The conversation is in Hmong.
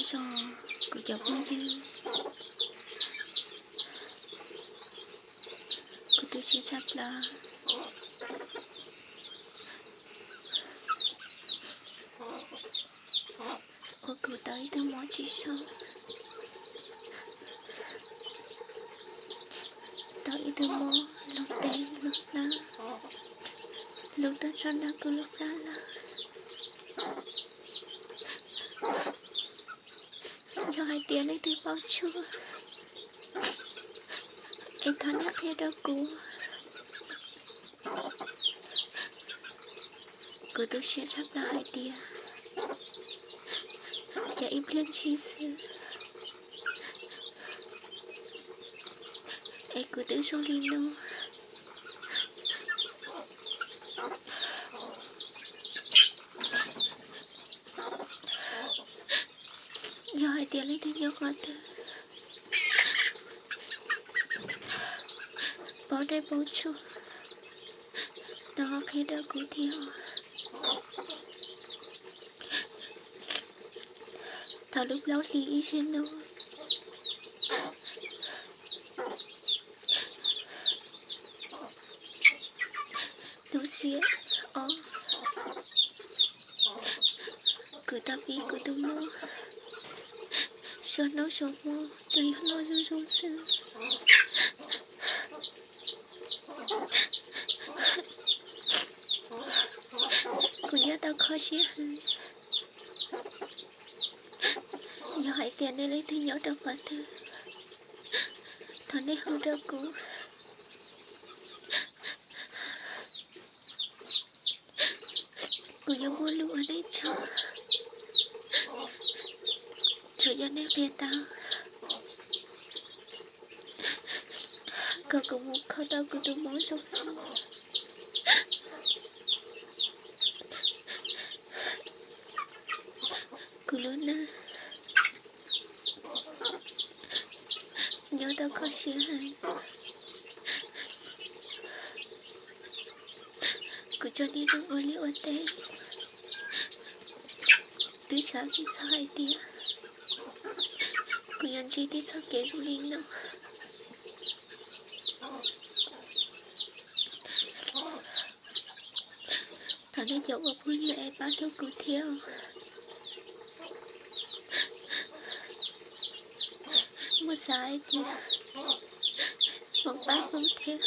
Tso, kuv cov phooj ywg, kuv tu siab tshaj plaws uas kuv tau ib tug mob tsis zoo, tau ib tug mob lub tes lub plab, lub tuaj txog ntawm kuv lub plab lawm. Yog hais tias leej twg paub tshuaj es thov nej qhia rau kuv. Kuv tu siab tshaj plaws hais tias cas ib pliag ntshis xwb es kuv twb zoo li no. Yog hais tias leej twg nyob qhov twg paub dej paub tshuaj, thov qhia rau kuv thiab. Thaum lub plaub hlis ib zaug no, lub xiab ob, kuv tau pib kuv tus mob suav hnub suav hmo tsuas yog noj zoo zoo xwb. Kuv nyob tau kho siab heev. Yog hais tias nej leej twg nyob rau qhov twg, thov nej hu rau kuv. Kuv yuav muaj lus ua nej tsaug, tsuas yog nej qhia tau kom kuv mus kho tau kuv tus mob zoo xwb. Kuv lub neej nyob tau kho siab heev. Kuv tso niaj hnub ua liaj ua teb, twb xav tsis txog hais tias kuv yuav ntsib tib txoj kev zoo li no. Thov nej cov ua phooj ywg es pab hlub kuv thiab. Muab xav hais tias hmoov pab hmoov thiab.